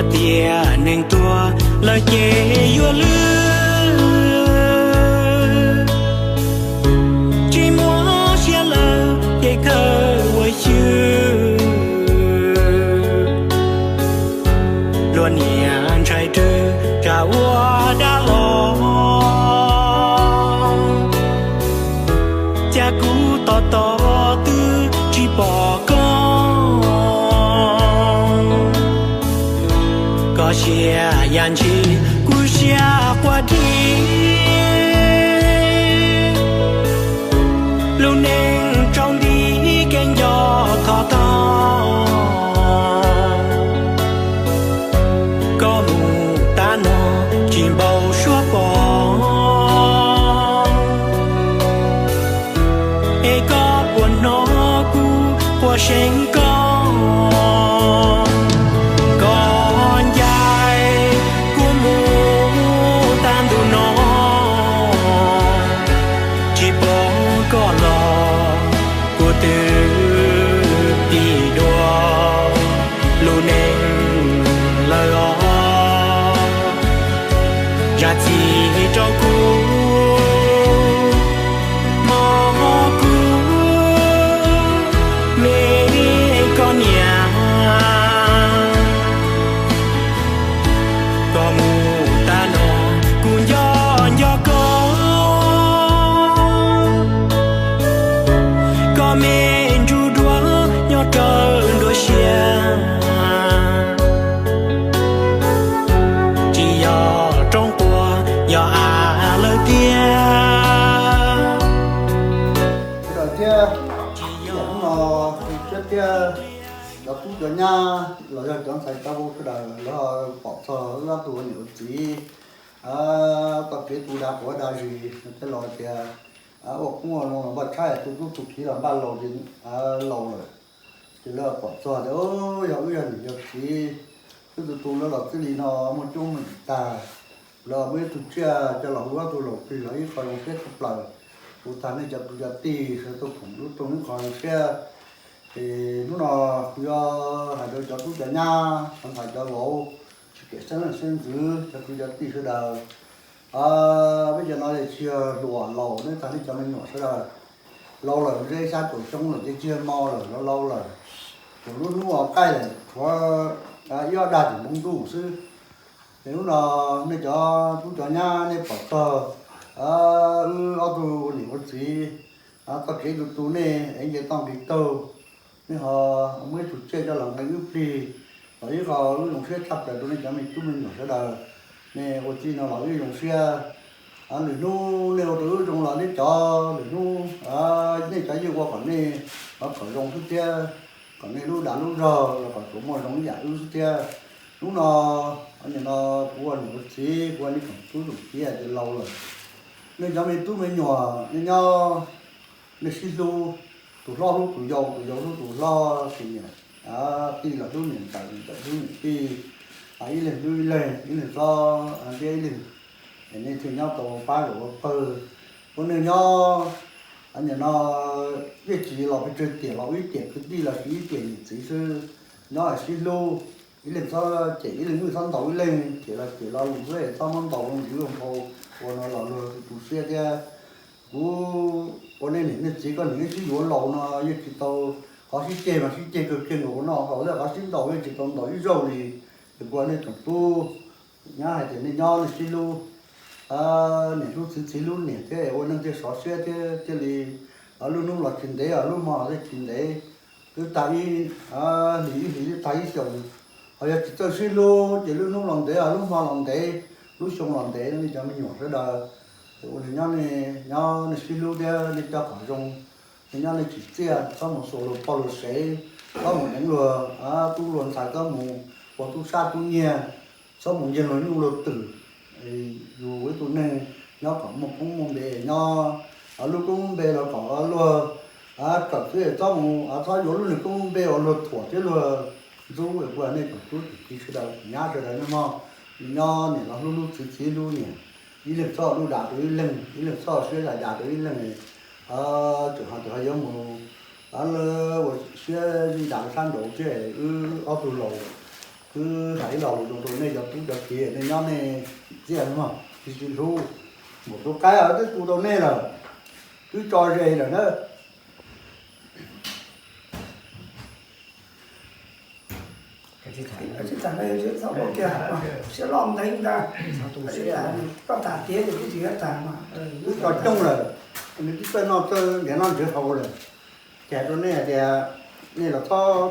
Tiam neeg tuag lawm ces yuav lwj, tsis muaj siab lawm ces kawg ua xyw. Luag niam ntshai rwg tsam ua dab los, cas kuv tos tos twb tsis pom koj. Koj siab ya ntshis kuv siab quaj dib, lub neej tsaus nti kev nco thov tog. Koj mus tab no tsis npau suav pom, es koj puas hnov kuv quaj seev koj. Koj ncaim kuv mus tag ntuj no, tsis pom koj los kuv twb tig dua lub neej lawm os. Zam txim rau kuv, mog, kuv me koj niam. Koj mus tag no kuv nco nco koj, koj me ntsuj duav nyob rawv nruab siab, tsis yog roob quaj yog av lawm tiag. Sawv daws thiab, hnub no thiab thiab cov tub cov nyab los yog cov ntxhais cov vauv sawv daws lawv pom txog wb ob tug ua niam ua txiv tau kev tu da quav da zis, thiaj los tias ua qoob ua loo los npaj tshaib, tu tub tu kiv los npaj laus, laus lawm. Ces lawv pom txog tias yog wb yog niam yog txiv, wb tus tus lawv los txij li no muaj coob muaj ntsis tag, lawv muaj ib tug tsiaj coj los hu ob tug laus plig los ib qho zoo siab tshaj plaws. Kuv tag nej cov kwv cov tij sawv daws tuaj khoom lub rooj ib qho zoo siab. Ces hnub no kuv yuav hais rau cov tub cov nyab, cov ntxhais cov vauv, tsis kheev xeeb leej xeeb ntxwv, cov kwv cov tij sawv daws. Peb cov no tsis yog hluas laus, nej tag nej cov me nyuam sawv daws laus lawm, zeb xya caum xyoo lawm ces tsis yog mo lawm, laus laus lawm. Thaum lub hnub qaij lawm tshuav ib ob dag tim npoo ntuj xwb. Ces hnub no nej cov tub cov nyab nej pom txog wb ob tug ua niam ua txiv tau kev tu tu nej es nce toj nqis taug, nej ho muaj ib tug tsiaj coj los nqee wb plig los ib qho wb zoo siab tshaj plaws rau nej cov me tub me nyuam sawv daws. Nej ua txij no los wb zoo siab. Lwm hnub nej ua rau wb zoo los nej cov, lwm hnub nej cov yeej ua kom nej kom zoo xwb thiab, kom nej lub dag lub zog los kom tsuas muaj zoo ib yam wb xwb thiab. Hnub no, nim no kuv ua niam ua txiv, kuv ua nej tsoom tub tsoom kiv ces laus lawm. Nej cov me tub me nyuam nej nyob, nej sib hlub, tus hlob hlub tus yau, tus yau hlub tus hlob, tij los hlub niam ntxawm, niam ntxawm hlub niam tij, ib leeg hlub ib leeg, ib leeg txhob ntiab ib leeg, es nej thiaj nyob tau pab zaum ua pawg. Ua neej nyob, nim no yeej tsis los pes tsawg tiam los ib tiam kwv tij los sis ib tiam niam txiv xwb, nyob sib hlub, ib leeg txhob cem ib leeg, ib leeg txhob ntaus ib leeg, cem los cem lo lus xwb, txhob muab ntaus loo ntxiv loo nphau, ua no los luag tu tu siab thiab. Kuv ua nej niam nej txiv, koj niam nej sib yuav laus no yeej tsis tau, qhov sib ceg mas sib ceg kawg kiag nkaus ua noj haus, qhov sib ntaus yeej tsis tau ntaus ib zaug li. Ces kuv ua nej tsoom tub nyab hais tias nej nyob nej sib hlub, niam hlub txiv, txiv hlub niam thiab, ua neej thiaj sov siab thiab thiaj li lub hnub los tsis ntev, lub hmo los thiaj tsis ntev, twb tag ib hlis ib hlis twb tag ib xyoos. Ho yog tsis txawj sib hlub ces lub hnub los ntev, lub hmo los ntev, lub xyoo los ntev, nej cov me nyuam sawv daws, ua neej nyob, nyob nej sib hlub thiab nej coj kom zoo. Nej nyob nej tsim txiaj, txhob mus xuas luag poj luag sev, txhob mus deev luag tub luag ntxhais, txhob mus ua tub sab tub nyiag, txhob mus nyiag luag nyuj luag twm. Yus ua ib tug neeg nyob kom muaj koob muaj npe, nyob lub koob lub npe los kom luag kawm xwb, txhob mus, txhob yuav lub niag koob lub npe uas luag thuam thiab luag ntxub. Kuv hais nej tsoom tub tsoom kiv sawv daws, nyab sawv daws nej mog, nyob niam los hlub hlub txiv, txiv hlub niam, ib leeg txhob ua lub dag rau ib leeg, ib leeg txhob ua siab zam yam rau ib leeg. Tseem ho tus ho yuav mus ua siab zam dag sab nraud thiab, wb ob tug laus Wb hais ib lo lus zoo rau nej cov tub cov kiv, nej nyob nej txiaj mog, tsis tsis hlub. Npaum tus qaib twb tu tau nej lawm, twb tso ze lawm na. Siab loj ntev ntag, koj tham tiav ces twb tsis kam tham mas. Twb tso coob lawm, nws twb txawj noj txawj nrhiav noj nrhiav haus lawm. Ces hais rau nej hais tias nej los txhob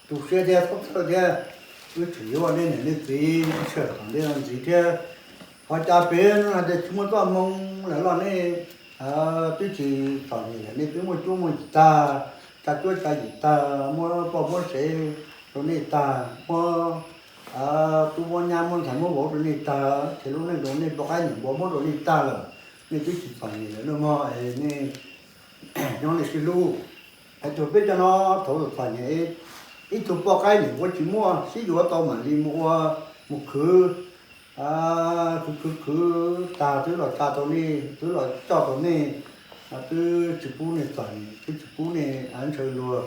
tu siab thiab txhob txhawj thiab, wb tseem yuav nej niam nej txiv sij hawm tom ntej no ntxiv thiab. Qhov cas peb hais tias tsis muaj txoj hmoo lawm los nej twb tsis txom nyem lawm, nej twb muaj cuab muaj yim tag, tsa cuab tsa yim tag, muab poj muab sev rau nej tag, muab tub muab nyab muab ntxhais muab vauv rau nej tag, ces lub neej rau nej poj qaib niam npua muab rau nej tag lawm, nej twb tsis txom nyem lawm no mog, es nej nyob nej sib hlub. Hais tias peb cov no thaum txom nyem, ib tug poj qaib niam npua tsis muaj, sib yuav tau mam li mus ua, mus khwv, khwv khwv khwv tag twb los tsa tau nej, twb los coj tau nej, twb tsis pub nej txom nyem, twb tsis pub nej ntshaw luag.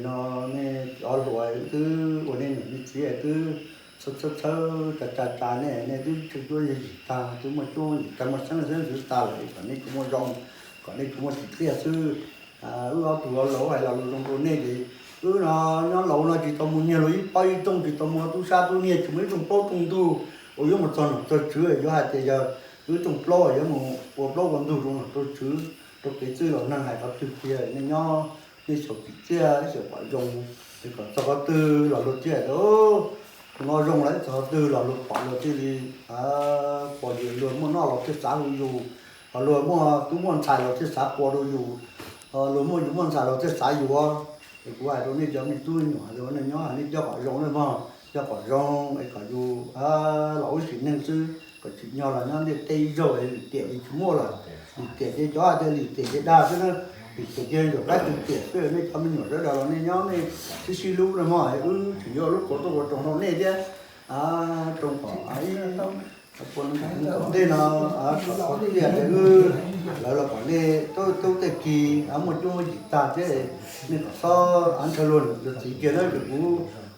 No nej cov hluas twb ua nej niam nej txiv twb txhawb txhawb tsa tsa tsa nej, nej twb tsa cuab yim tag, twb muaj cuab yim tag, muaj xeeb xeeb ntxwv tag lawm, kom nej tsuas muaj zoo, kom nej tsuas muaj tsim txiaj xwb. Wb ob tug laus hais lo lus zoo rau nej ces wb no nyob laus no tsis tau mus nyiag luag ib pob ib tooj, tsis tau mus ua tub sab tub nyiag, tsis muaj ib rooj plaub rooj ntug uas yuav mus txog nom txog tswv, yuav hais tias yog wb rooj plaub yuav mus ua plaub ua ntug rau nom rau tswv, rau kev txwj laus neeg hais qhov twg tiag, nej nyob nej xyaum tsim txiaj xyaum pom zoo, es kom txog qhov twg los luag thiaj tias tus no zoo lawm, txog qhov twg los luag pom luag thiaj li pom yus, luag muaj noj los thiaj xav hu yus, ho luag muaj tub muaj ntxhais los thiaj xav qua rau yus, ho luag muaj yus muaj ntxhais los thiaj xav yuav. Es kuv hais rau nej cov me tub me nyuam, nej nyob nej coj kom zoo na mog, coj kom zoo es kom yus los ua sim neej xwb, kom tsim nyog los nyob ntiaj teb ib zaug es lim tiam li tsis muaj lawm. Lim tiam ces cov hais tias lim tiam ces dag xwb na, lim tiam ces zaum kab tw tiam xwb. Nej cov me nyuam sawv daws los nej nyob nej sib sib hlub na mog, wb tseem yuav lub qhov tuaj ua roos rau nej thiab. Roos kom ib tom ntej no kom txhob tiaj tias wb, lawv los kom nej tub tej kis muaj cuab muaj yim tag thiab, nej kom txhob ntshaw luag niam luag txiv kiag na, ces kuv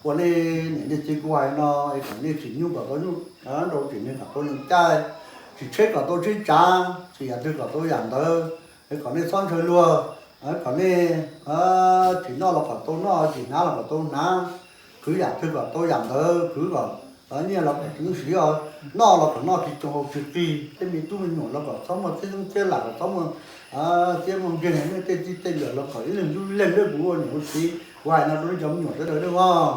ua nej niam nej txiv kuv hais no es kom nej tsim nyog kom tau nyuj nrau, tsim neeg kom tau neeg caij, tsim tsheb kom tau tsheb tsav, tsim yam twg kom tau yam ntawd, es kom nej txhob ntshaw luag, kom nej tsim noj los kom tau noj, tsim hnav los kom tau hnav, khwv yam twg kom tau yam ntawd khwv, kom nyiaj los kom tseem siv, noj los kom noj tsis tsoo haus tsis qig, tej me tub me nyuam los kom txhob muaj txhiab xeeb txhiab lam, kom txhob muaj txhiab muaj nkeeg, nej tej txij tej nkawm los kom ib leeg ib leeg, kuv ua niam ua txiv kuv hais no rau nej cov me nyuam sawv daws nej mog.